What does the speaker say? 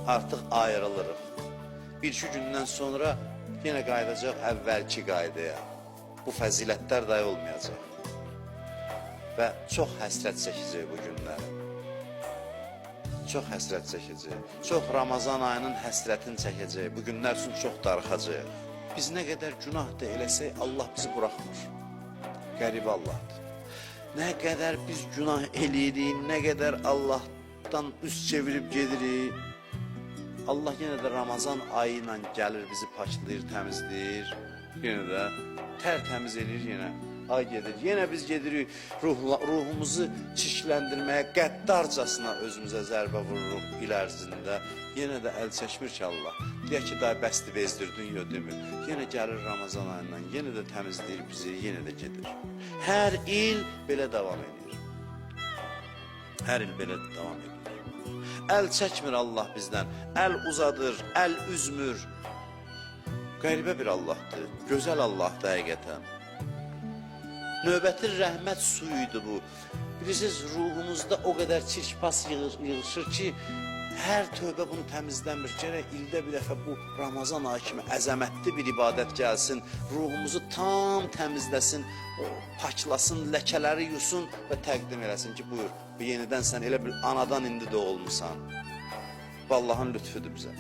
Artıq ayrılırıq. Bir-iki gündən sonra yenə qayıdacaq əvvəlki qaydaya. Bu fəzilətlər day olmayacaq. Və çox həsrət çəkəcək bu günlərə. Çox həsrət çəkəcək. Çox Ramazan ayının həsrətini çəkəcək. Bu günlər üçün çox darıxacaq. Biz nə qədər günah da eləsək, Allah bizi buraxmır. Qəribə Allahdır. Nə qədər biz günah eləyirik, nə qədər Allahdan üz çevirib gedirik, Allah yenə də Ramazan ayı ilə gəlir, bizi paklayır, təmizləyir. Yenə də tərtəmiz eləyir yenə. Ay gedir. Yenə biz gedirik ruhumuzu çirkləndirməyə, qəddarcasına özümüzə zərbə vururuq il ərzində. Yenə də əl çəkmir ki Allah. Deyək ki, day bəsdir, bezdirdin, yox demir. Yenə gəlir Ramazan ayından, yenə də təmizləyir bizi, yenə də gedir. Hər il belə davam edir. Hər il belə davam edir. Əl çəkmir Allah bizdən, əl uzadır, əl üzmür. Qəribə bir Allahdır, gözəl Allahdır həqiqətən. Növbəti rəhmət suyuydu bu. Bilirsiniz, ruhumuzda o qədər çirk-pas yığışır ki, hər tövbə bunu təmizləmir. Gərək ildə bir dəfə bu Ramazan ayı kimi əzəmətli bir ibadət gəlsin, ruhumuzu tam təmizləsin, paklasın, ləkələri yusun və təqdim eləsin ki, buyur, bu yenidən sən elə bir anadan indi doğulmusan. Bu Allahın lütfüdür bizə.